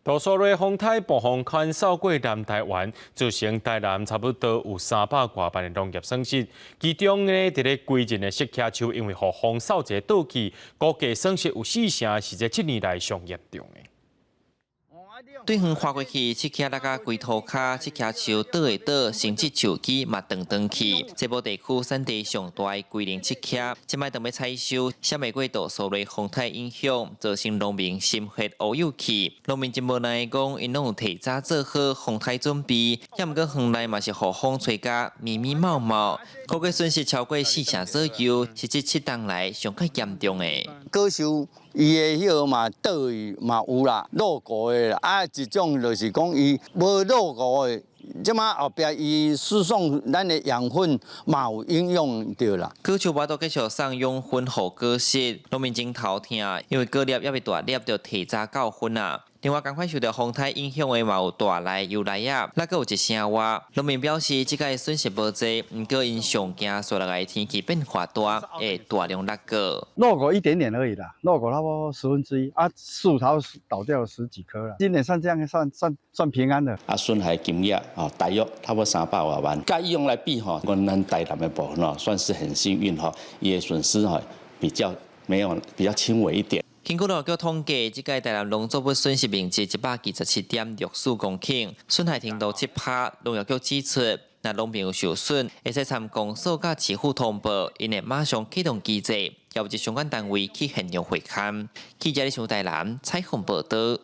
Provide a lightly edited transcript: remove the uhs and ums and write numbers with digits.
杜蘇芮風颱暴風圈掃過南台灣，造成台南差不多有300外萬的農業損失。其中呢，佇咧歸仁的釋茄樹因為予風掃一个倒去，估計損失有四成，是這七年來上嚴重的。對遠看過去，釋茄落甲規塗跤，釋茄樹倒的倒，甚至樹枝嘛斷斷去。這部地區產地上大的龜苓釋茄，這擺當欲採收，閃會過杜蘇芮風颱影響，造成農民心血烏有去。農民真無奈講，𪜶攏有提早做好風颱準備，抑毋過園內嘛是予風吹甲密密茂茂，估計損失超過四成左右，是這七冬來上較嚴重的。果樹伊的彼個嘛倒去嘛有啦，落伍的啦，啊一種就是講伊無落伍的，這馬後壁伊輸送咱的養分嘛有影響著啦。果樹無法度繼續送養分予果實，農民真頭疼，因為果粒猶未大粒，就提早到分啊。另外，仝款受著風颱影響的嘛有大麗、油梨仔，抑閣有一城外。農民表示，這擺損失無濟，毋過𪜶上驚紲落來天氣變化大，會大量落果。落果一點點而已啦，落果差不多1/10，啊，樹頭倒掉了十幾棵啦。今年算這樣，算平安的。啊，損害金額哦，大約差不多300外萬。佮以往來比吼，阮咱台南的部分哦，算是很幸運吼，伊的損失吼比較沒有比較輕微一點。根據農業局統計，這屆台南農作物損失面積127.64公頃，損害程度7趴。農業局指出，若農民有受損，會使參公所佮市府通報，𪜶會馬上啟動機制，邀集相關單位去現場會勘。記者李翔台南採訪報導。